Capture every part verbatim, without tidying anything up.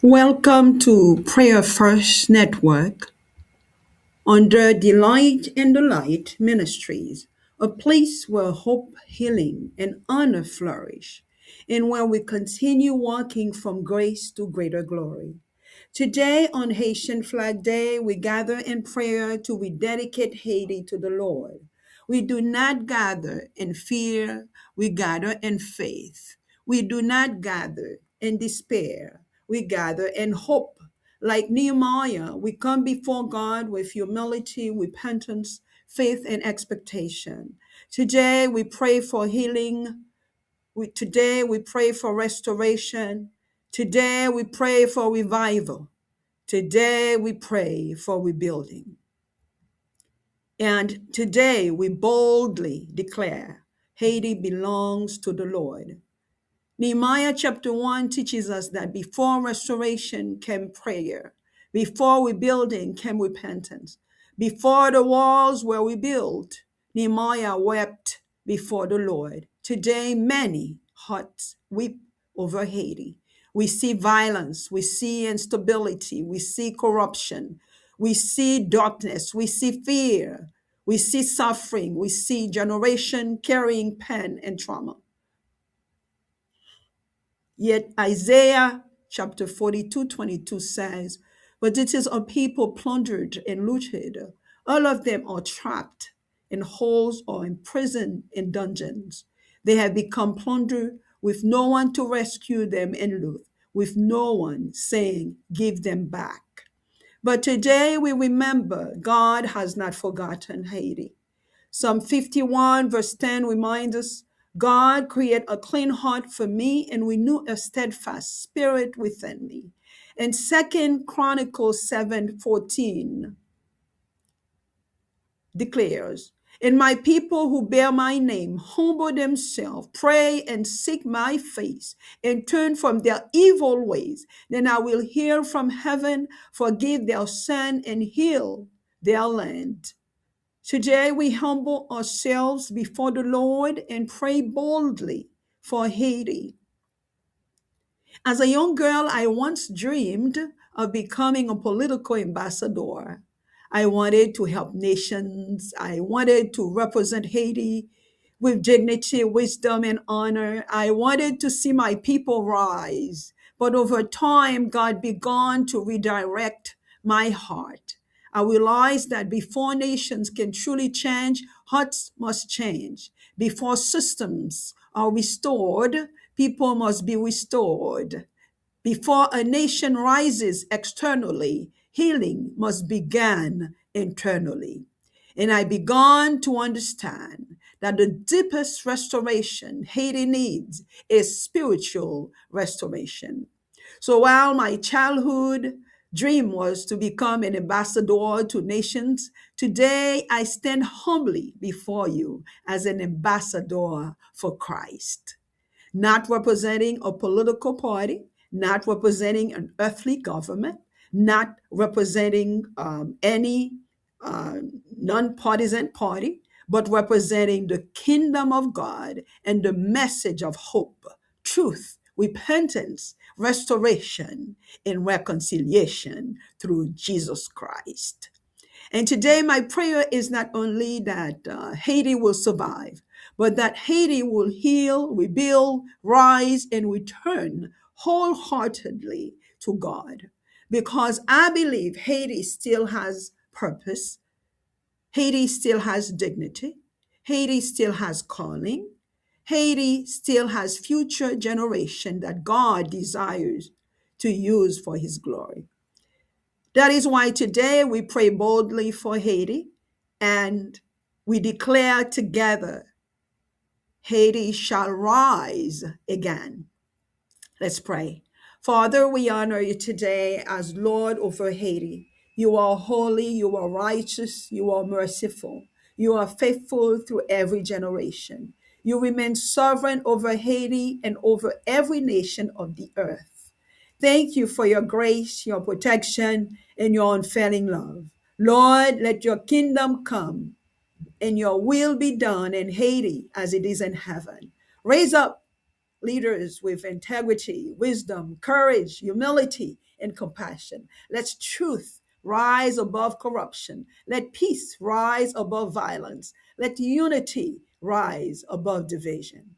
Welcome to Prayer First Network under Delight in the Light Ministries, a place where hope, healing, and honor flourish, and where we continue walking from grace to greater glory. Today, on Haitian Flag Day, we gather in prayer to rededicate Haiti to the Lord. We do not gather in fear, we gather in faith. We do not gather in despair, we gather in hope. Like Nehemiah, we come before God with humility, repentance, faith, and expectation. Today, we pray for healing. We, today, we pray for restoration. Today, we pray for revival. Today, we pray for rebuilding. And today, we boldly declare Haiti belongs to the Lord. Nehemiah chapter one teaches us that before restoration came prayer, before rebuilding came repentance, before the walls were rebuilt, Nehemiah wept before the Lord. Today, many hearts weep over Haiti. We see violence, we see instability, we see corruption, we see darkness, we see fear, we see suffering, we see generation carrying pain and trauma. Yet Isaiah chapter forty-two twenty-two says, "But it is a people plundered and looted. All of them are trapped in holes or imprisoned in dungeons. They have become plunder with no one to rescue them and loot, with no one saying, 'Give them back.'" But today we remember God has not forgotten Haiti. Psalm fifty-one, verse ten reminds us, "God, create a clean heart for me and renew a steadfast spirit within me." And Second Chronicles seven fourteen declares, "And my people who bear my name humble themselves, pray and seek my face, and turn from their evil ways, then I will hear from heaven, forgive their sin, and heal their land." Today, we humble ourselves before the Lord and pray boldly for Haiti. As a young girl, I once dreamed of becoming a political ambassador. I wanted to help nations. I wanted to represent Haiti with dignity, wisdom, and honor. I wanted to see my people rise. But over time, God began to redirect my heart. I realized that before nations can truly change, hearts must change. Before systems are restored, people must be restored. Before a nation rises externally, healing must begin internally. And I began to understand that the deepest restoration Haiti needs is spiritual restoration. So while my childhood dream was to become an ambassador to nations, today I stand humbly before you as an ambassador for Christ. Not representing a political party, not representing an earthly government, not representing um, any uh, nonpartisan party, but representing the kingdom of God and the message of hope, truth, repentance, restoration, and reconciliation through Jesus Christ. And today, my prayer is not only that uh, Haiti will survive, but that Haiti will heal, rebuild, rise, and return wholeheartedly to God. Because I believe Haiti still has purpose, Haiti still has dignity, Haiti still has calling, Haiti still has future generation that God desires to use for his glory. That is why today we pray boldly for Haiti and we declare together, "Haiti shall rise again." Let's pray. Father, we honor you today as Lord over Haiti. You are holy, you are righteous, you are merciful. You are faithful through every generation. You remain sovereign over Haiti and over every nation of the earth. Thank you for your grace, your protection, and your unfailing love. Lord, let your kingdom come and your will be done in Haiti as it is in heaven. Raise up leaders with integrity, wisdom, courage, humility, and compassion. Let truth rise above corruption. Let peace rise above violence. Let unity rise above division.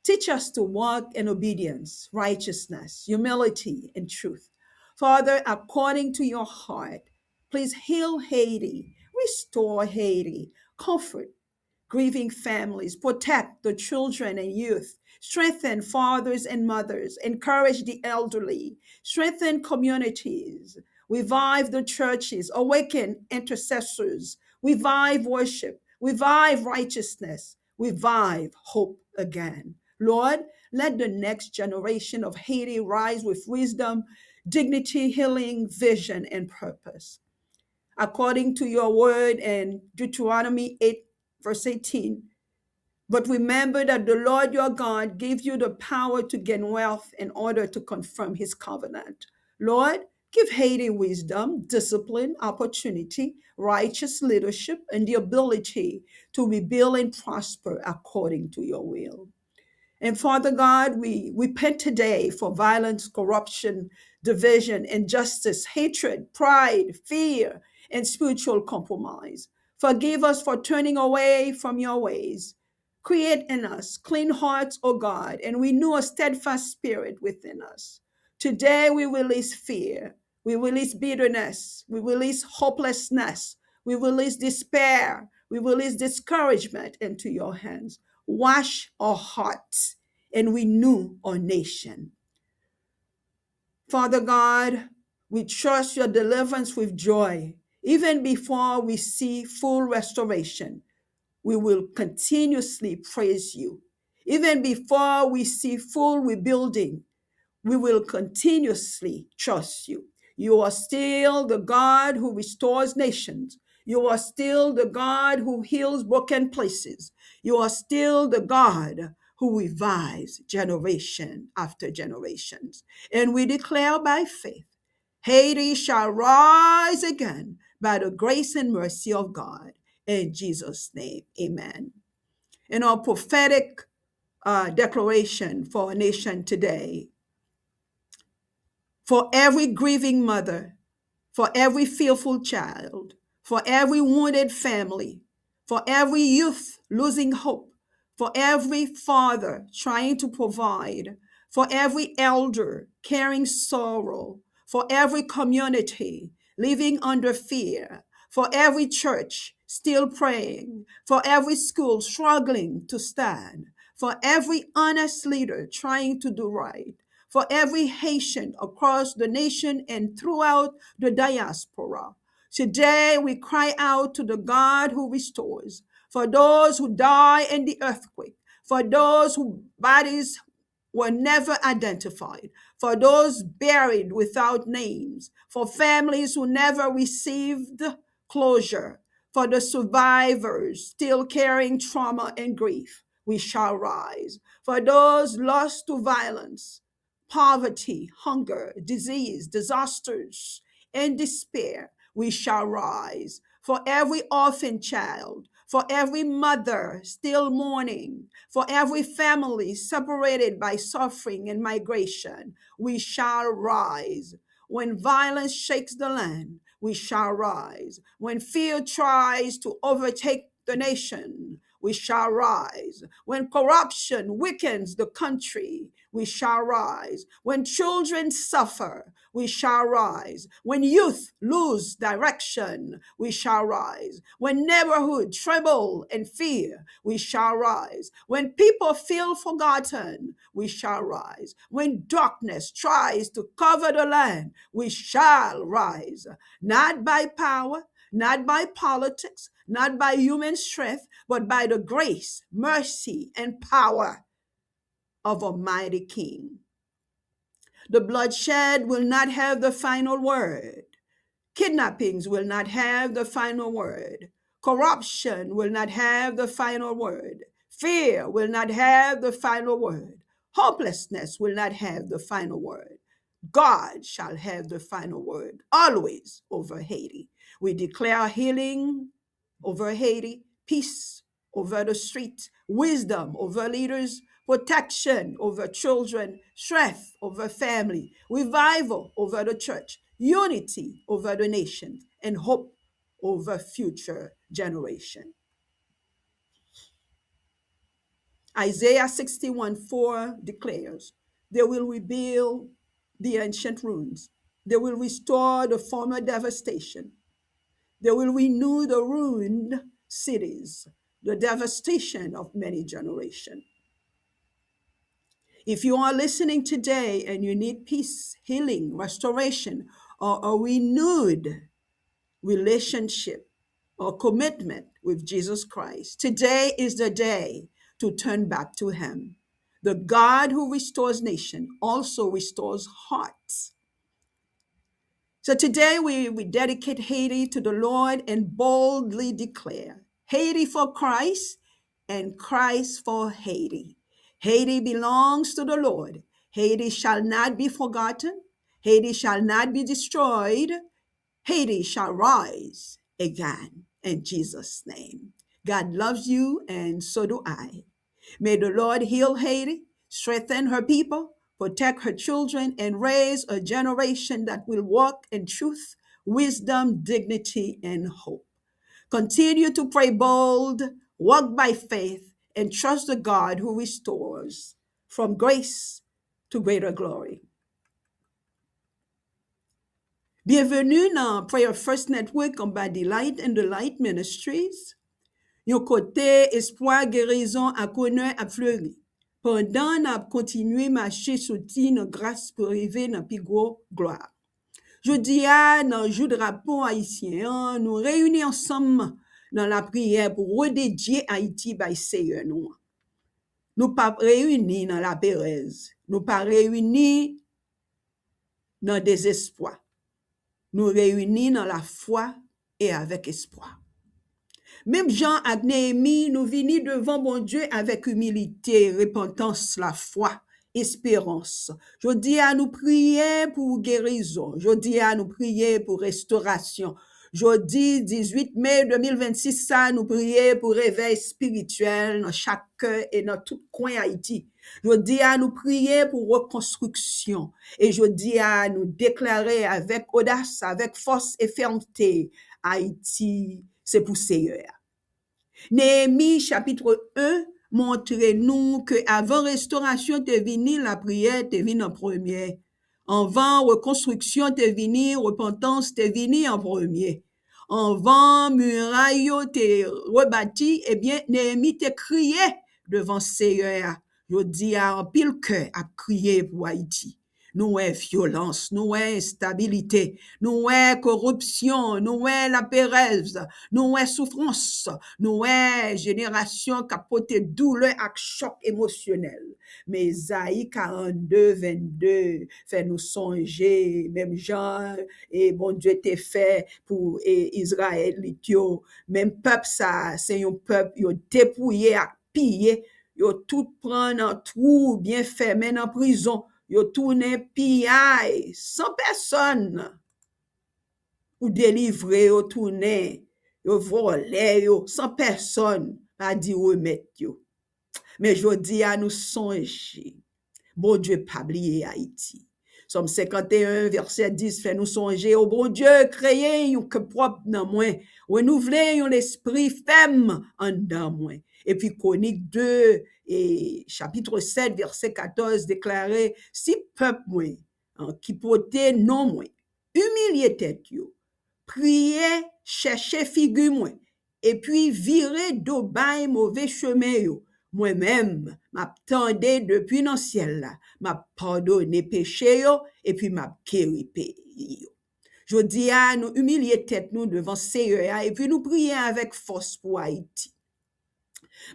Teach us to walk in obedience, righteousness, humility, and truth. Father, according to your heart, please heal Haiti, restore Haiti, comfort grieving families, protect the children and youth, strengthen fathers and mothers, encourage the elderly, strengthen communities, revive the churches, awaken intercessors, revive worship, revive righteousness, revive hope again. Lord, let the next generation of Haiti rise with wisdom, dignity, healing, vision, and purpose. According to your word in Deuteronomy eight, verse eighteen, but remember that the Lord your God gave you the power to gain wealth in order to confirm his covenant. Lord, give Haiti wisdom, discipline, opportunity, righteous leadership, and the ability to rebuild and prosper according to your will. And Father God, we repent today for violence, corruption, division, injustice, hatred, pride, fear, and spiritual compromise. Forgive us for turning away from your ways. Create in us clean hearts, O God, and renew a steadfast spirit within us. Today we release fear, we release bitterness, we release hopelessness, we release despair, we release discouragement into your hands. Wash our hearts and renew our nation. Father God, we trust your deliverance with joy. Even before we see full restoration, we will continuously praise you. Even before we see full rebuilding, we will continuously trust you. You are still the God who restores nations. You are still the God who heals broken places. You are still the God who revives generation after generations. And we declare by faith, Haiti shall rise again by the grace and mercy of God. In Jesus' name, amen. In our prophetic uh, declaration for our nation today, for every grieving mother, for every fearful child, for every wounded family, for every youth losing hope, for every father trying to provide, for every elder carrying sorrow, for every community living under fear, for every church still praying, for every school struggling to stand, for every honest leader trying to do right, for every Haitian across the nation and throughout the diaspora. Today we cry out to the God who restores, for those who die in the earthquake, for those whose bodies were never identified, for those buried without names, for families who never received closure, for the survivors still carrying trauma and grief, we shall rise. For those lost to violence, poverty, hunger, disease, disasters, and despair, we shall rise. For every orphan child, for every mother still mourning, for every family separated by suffering and migration, we shall rise. When violence shakes the land, we shall rise. When fear tries to overtake the nation, we shall rise. When corruption weakens the country, we shall rise. When children suffer, we shall rise. When youth lose direction, we shall rise. When neighborhood tremble in fear, we shall rise. When people feel forgotten, we shall rise. When darkness tries to cover the land, we shall rise. Not by power, not by politics, not by human strength, but by the grace, mercy, and power of Almighty King. The bloodshed will not have the final word. Kidnappings will not have the final word. Corruption will not have the final word. Fear will not have the final word. Hopelessness will not have the final word. God shall have the final word, always over Haiti. We declare healing over Haiti, peace over the street, wisdom over leaders, protection over children, strength over family, revival over the church, unity over the nation, and hope over future generation. Isaiah sixty-one four declares, "They will rebuild the ancient ruins. They will restore the former devastation. They will renew the ruined cities, the devastation of many generations." If you are listening today and you need peace, healing, restoration, or a renewed relationship or commitment with Jesus Christ, today is the day to turn back to Him. The God who restores nation also restores hearts. So today we, we dedicate Haiti to the Lord and boldly declare, "Haiti for Christ and Christ for Haiti." Haiti belongs to the Lord. Haiti shall not be forgotten. Haiti shall not be destroyed. Haiti shall rise again in Jesus' name. God loves you, and so do I. May the Lord heal Haiti, strengthen her people, protect her children, and raise a generation that will walk in truth, wisdom, dignity, and hope. Continue to pray bold, walk by faith, and trust the God who restores from grace to greater glory. Byenveni nan Prayer First Network anba The Light and the Light Ministries, yon kote espwa, gerizon ak onè ap fleri, pandan n ap kontinye mache soti nan gras pou rive nan pi gwo glwa. Jodi a, nan jou drapo ayisyen an, nou reyini ansanm nan lapriyè pou rededye Ayiti bay Seyè nou an. Nou pa reyini nan laperèz, nou pa reyini nan dezespwa. Nou reyini nan lafwa e avèk espwa. Menm jan ak Neyemi, nou vini devan Bondye avèk imilite, repantans, lafwa, esperans. Jodi a, nou priye pou gerizon. Jodi a, nou priye pou restorasyon. Jodi dizuit me de mil vennsis sa, nou priye pou revèy espirityèl nan chak kè e nan tout kwen Ayiti. Jodi a, nou priye pou rekonstriksyon. E jodi a, nou deklare avèk odas, avèk fòs e fèmte, Ayiti, se pou Seyè a. Neyemi chapit en montre nou ke avan restorasyon te vini, lapriyè te vin an premye. Anvan rekonstriksyon te vini, repantans te vini an premye. Anvan miray yo te rebati, ebyen, Neyemi te kriye devan Seyè a. Jodi a, anpil kè ap kriye pou Ayiti. Nou wè vyolans, nou wè enstabilite, nou wè koripsyon, nou wè laperèz, nou wè soufrans, nou wè jenerasyon k ap pote doulè ak chòk emosyonèl. Men Ezayi karannde vennde fè nou sonje, menm jan e Bondye te fè pou e, Izrayelit yo, menm pèp sa a, se yon pèp yo depouye ak piye, yo tout pran nan twou, byen fèmen nan prizon, yo tounen piyay, san pèsòn pou delivre yo tounen, yo vòlè yo, san pèsòn pa di remèt yo. Men jodi a, nou sonje, Bondye pa bliye Ayiti. Sòm senkanteyen, vèsè dis fè nou sonje, O Bondye, kreye yon kè pwòp nan mwen, renouvle yon lespri fèm anndan mwen. Epi Kwonik de, e, chapit sèt, vèsè katòz deklare, si pèp mwen, an, ki pote non mwen, imilye tèt yo, priye, chèche figi mwen, epi vire do bay move chemen yo, mwen menm, m ap tande depi nan syèl la, m ap padone peche yo, epi m ap geri peyi yo. Jodi a, nou imilye tèt nou devan Seyè a, epi nou priye avèk fòs pou Ayiti.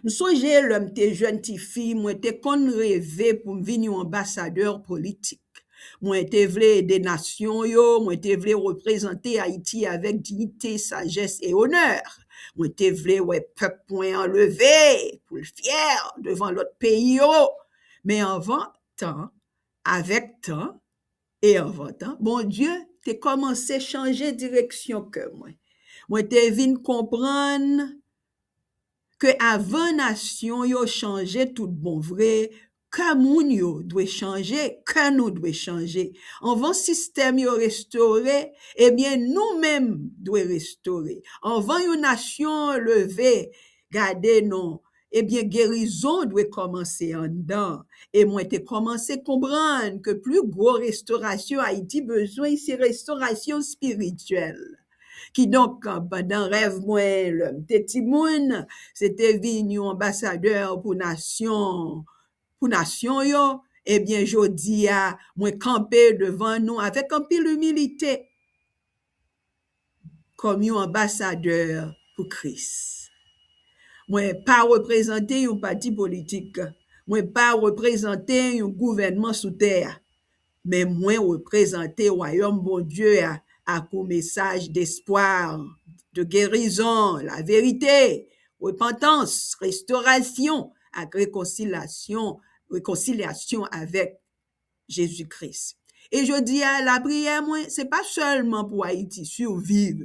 M sonje lè m te jèn tifi, mwen te konn reve pou m vin yon anbasadè politik. Mwen te vle ede nasyon yo, mwen te vle reprezante Ayiti avèk diyite, sajès e onè. Mwen te vle wè pèp mwen an leve pou l fyè devan lòt peyi yo. Men anvan tan, avèk tan e anvan tan, Bondye te kòmanse chanje direksyon kè mwen. Mwen te vin konprann ke avan nasyon yo chanje tout bon vre, kè moun yo dwe chanje, kè nou dwe chanje. Anvan sistèm yo restore, ebyen, nou menm dwe restore. Anvan yon nasyon leve, gade non, ebyen, gerizon dwe kòmanse anndan. E mwen te kòmanse konprann ke pli gwo restorasyon Ayiti bezwen, se restorasyon espirityèl. Kidonk, pandan rèv mwen, lè m te timoun, se te vin yon anbasadè pou nasyon, pou nasyon yo, ebyen, jodi a, mwen kanpe devan nou avèk anpil imilite kòm yon anbasadè pou Kris. Mwen pa reprezante yon pati politik. Mwen pa reprezante yon gouvènman sou tè a. Men mwen reprezante Wayòm Bondye a ak yon mesaj despwa, de gerizon, laverite, repantans, restorasyon ak rekonsilyasyon, rekonsilyasyon avèk Jezi Kris. E jodi a, lapriyè mwen, se pa sèlman pou Ayiti siviv,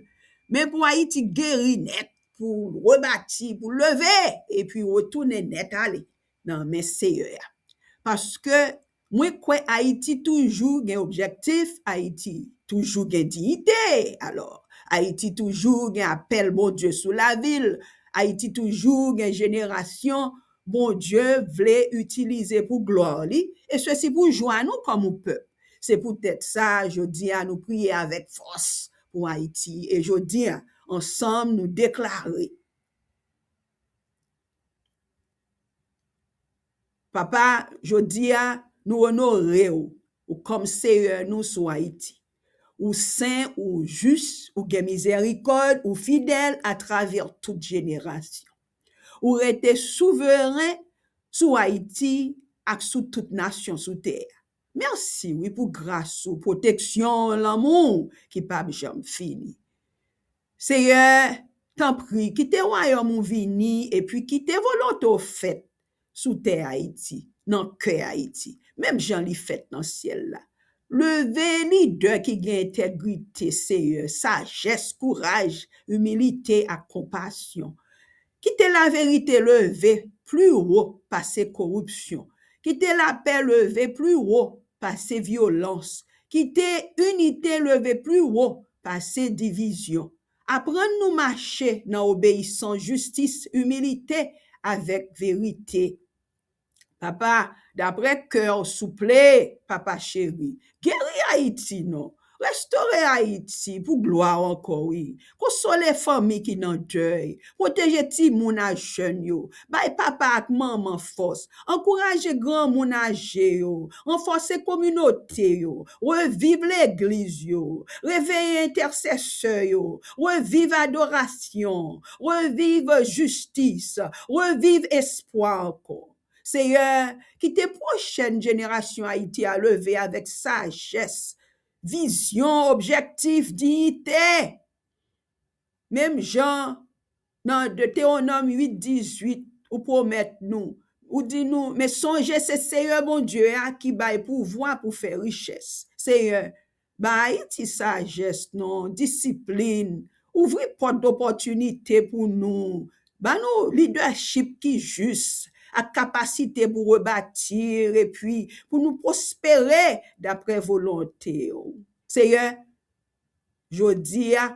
men pou Ayiti geri nèt, pou rebati, pou leve, epi retounen nèt ale nan men Seyè a. Paske mwen kwè Ayiti toujou gen objektif, Ayiti toujou gen diyite. Alò, Ayiti toujou gen apèl Bondye sou lavi l, Ayiti toujou gen jenerasyon Bondye vle itilize pou glwa li, e sesi pou jwa nou kòm yon pèp. Se poutèt sa, jodi a, nou priye avèk fòs pou Ayiti. E jodi a, ansanm, nou deklare, Papa, jodi a, nou onore w, ou kòm Seyè nou sou Ayiti. Ou sen, ou jis, ou gen mizèrikòd, ou fidèl atravè tout jenerasyon. Ou rete souveren sou Ayiti ak sou tout nasyon sou tè a. Mèsi, wi, pou gras ou, pwoteksyon, lanmou ki p ap janm fini. Seyè, tanpri, kite wayòm ou vini, epi kite volonte w fèt sou tè Ayiti, nan kè Ayiti, menm jan li fèt nan syèl la. Leve lidè ki gen entegrite, Seyè, sajès, kouraj, imilite ak konpasyon. Kite laverite leve pli wo pase koripsyon. Kite lapè leve pli wo pase vyolans. Kite inite leve pli wo pase divizyon. Aprann nou mache nan obeyisans, jistis, imilite avèk verite. Papa, daprè kè w, souple, Papa cheri, geri Ayiti non. Restore Ayiti pou glwa w ankò, wi. Konsole fanmi ki nan dèy. Pwoteje timoun ak jèn yo. Bay papa ak manman fòs. Ankouraje granmoun aje yo. Ranfòse kominote yo. Reviv legliz yo. Reveye entèsesè yo. Reviv adorasyon. Reviv jistis. Reviv espwa ankò. Seyè, kite pwochèn jenerasyon Ayiti a leve avèk sajès, vizyon, objektif, diyite. Menm jan nan Detewonòm uit dizuit, ou pwomèt nou, ou di nou, men sonje se Seyè Bondye a ki bay pouvwa pou fè richès. Seyè, ba Ayiti sajès non, disiplin, ouvri pòt dopòtinite pou nou, ba nou lidèchip ki jis, ak kapasite pou rebati, epi pou nou pwospere daprè volonte w. Seyè, jodi a,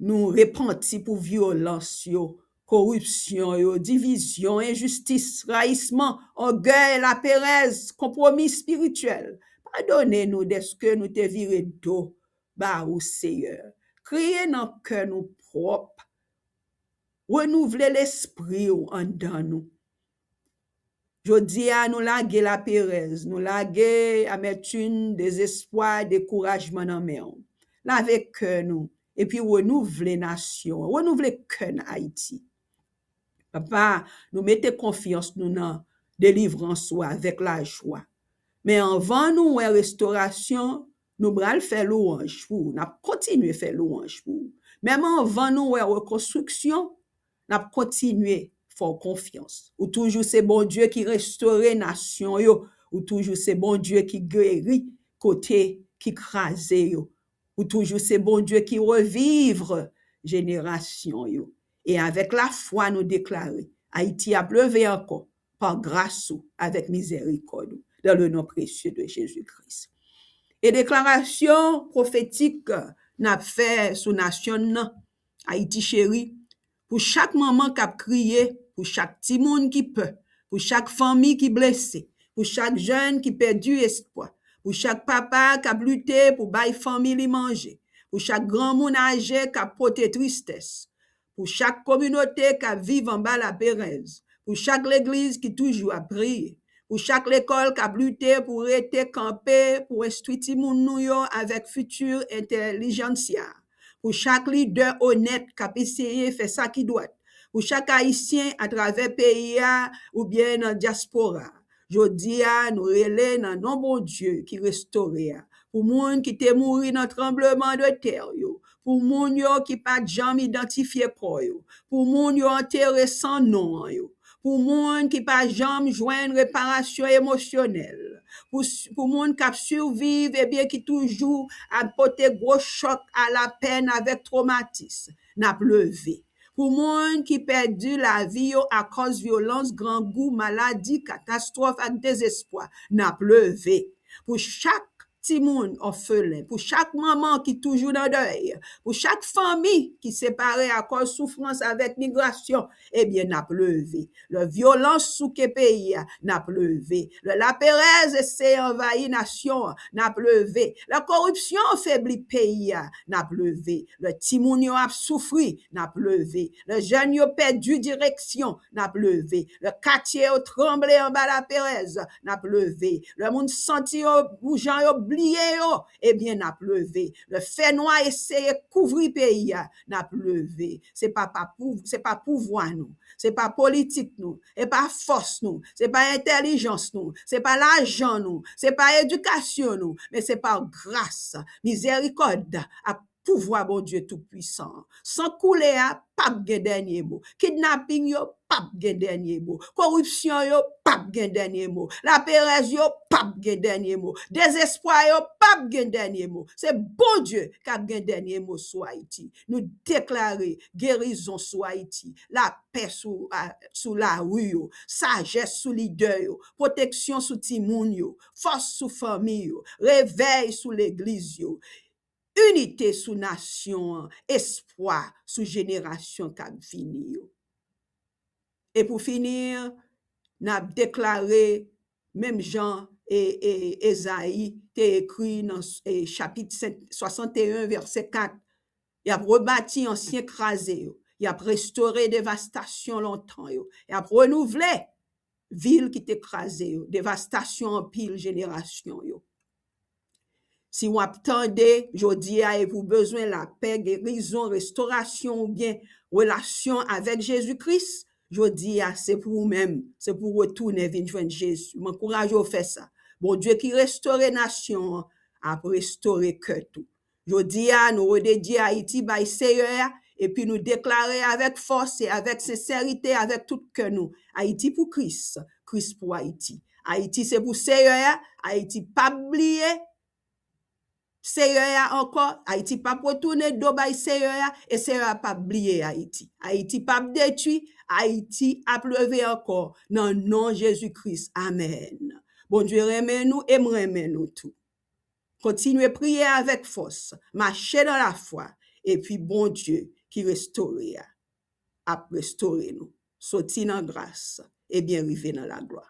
nou repanti pou vyolans yo, koripsyon yo, divizyon, enjistis, rayisman, ògèy, laperèz, konpwomi espirityèl. Padone nou dèske nou te vire do ba ou, Seyè. Kreye nan kè nou pwòp. Renouvle lespri w anndan nou. Jodi a, nou lage laperèz, nou lage amètim, dezespwa, dekourajman nan men w. Lave kè nou, epi renouvle nasyon an, renouvle kè n Ayiti. Papa, nou mete konfyans nou nan delivrans ou avèk lajwa. Men anvan nou wè restorasyon, nou pral fè lwanj pou ou, n ap kontinye fè lwanj pou ou. Menm anvan nou wè rekonstriksyon, n ap kontinye fè w konfyans. Ou toujou se Bondye ki restore nasyon yo. Ou toujou se Bondye ki geri kote ki kraze yo. Ou toujou se Bondye ki revivre jenerasyon yo. E avèk lafwa, nou deklare, Ayiti ap leve ankò pa gras ou, avèk mizèrikòd ou, dans le nom précieux de Jésus-Christ. E deklarasyon pwofetik n ap fè sou nasyon n nan, Ayiti cheri, pou chak manman k ap kriye, pou chak timoun ki pè, pou chak fanmi ki blese, pou chak jèn ki pèdi espwa, pou chak papa k ap lite pou bay fanmi li manje, pou chak granmoun aje k ap pote tristès, pou chak kominote k ap viv anba laperèz, pou chak legliz ki toujou ap priye, pou chak lekòl k ap lite pou rete kanpe pou enstwi timoun nou yo avèk fiti entèlijansya, pou chak lidè onèt k ap eseye fè sa ki dwat, pou chak Ayisyen atravè peyi a oubyen nan dyaspora. Jodi a, nou rele nan non Bondye ki restore a, pou moun ki te mouri nan tranbleman de tè yo, pou moun yo ki pa t janm idantifye kò yo, pou moun yo antere san non an yo, pou moun ki pa janm jwenn reparasyon emosyonèl, pou, pou moun k ap siviv ebyen ki toujou ap pote gwo chòk a lapèn avèk twomatis, n ap leve. Pou moun ki pèdi lavi yo akòz vyolans, grangou, maladi, katastwòf ak dezespwa, n ap leve. Pou chak timoun òfelen, pou chak manman ki toujou nan dèy, pou chak fanmi ki separe akòz soufrans avèk migrasyon, ebyen, n ap leve. Lè vyolans souke peyi a, n ap leve. Lè laperèz eseye anvayi nasyon an, n ap leve. Lè koripsyon febli peyi a, n ap leve. Lè timoun yo ap soufri, n ap leve. Lè jèn yo pèdi direksyon, n ap leve. Lè katye yo tranble anba laperèz, n ap leve. Lè moun santi yo, jan yo bliye yo, ebyen, n ap leve. Lè fènwa eseye kouvri peyi a, n ap leve. Se pa, pa pou, se pa pouvwa nou, se pa politik nou, se pa fòs nou, se pa entèlijans nou, se pa lajan nou, se pa edikasyon nou, men se pa gras, mizèrikòd ak pouvwa Bondye Toupwisan an. San koule a p ap gen dènye mo. Kidnaping yo p ap gen dènye mo. Koripsyon yo p ap gen dènye mo. Laperèz yo p ap gen dènye mo. Dezespwa yo p ap gen dènye mo. Se Bondye k ap gen dènye mo sou Ayiti. Nou deklare gerizon sou Ayiti, lapè sou, a, sou lari yo, sajès sou lidè yo, pwoteksyon sou timoun yo, fòs sou fanmi yo, revèy sou legliz yo, inite sou nasyon an, espwa sou jenerasyon k ap vini yo. E pou fini, n ap deklare, menm jan e, e, Ezayi te ekri nan, e, chapit senk, swasanteyen, vèsè kat, y ap rebati ansyen kraze yo, y ap restore devastasyon lontan yo, y ap renouvle vil ki te kraze yo, devastasyon anpil jenerasyon yo. Si w ap tande jodi a epi w bezwen lapè, gerizon, restorasyon oubyen relasyon avèk Jezi Kris, jodi a se pou ou menm, se pou w retounen vin jwenn Jezi. M ankouraje w fè sa. Bondye ki restore nasyon an ap restore kè tou. Jodi a, nou rededye Ayiti bay Seyè a, epi nou deklare avèk fòs e avèk sensèrite, avèk tout kè nou, Ayiti pou Kris, Kris pou Ayiti. Ayiti se pou Seyè a, Ayiti p ap bliye Seyè a ankò, Ayiti p ap retounen do bay Seyè a, e Seyè a p ap bliye Ayiti. Ayiti p ap detwi, Ayiti ap leve ankò, nan non Jezi Kris. Amèn. Bondye renmen nou e m renmen nou tou. Kontinye priye avèk fòs, mache nan lafwa, epi Bondye ki restore a ap restore nou, soti nan gras, ebyen rive nan laglwa.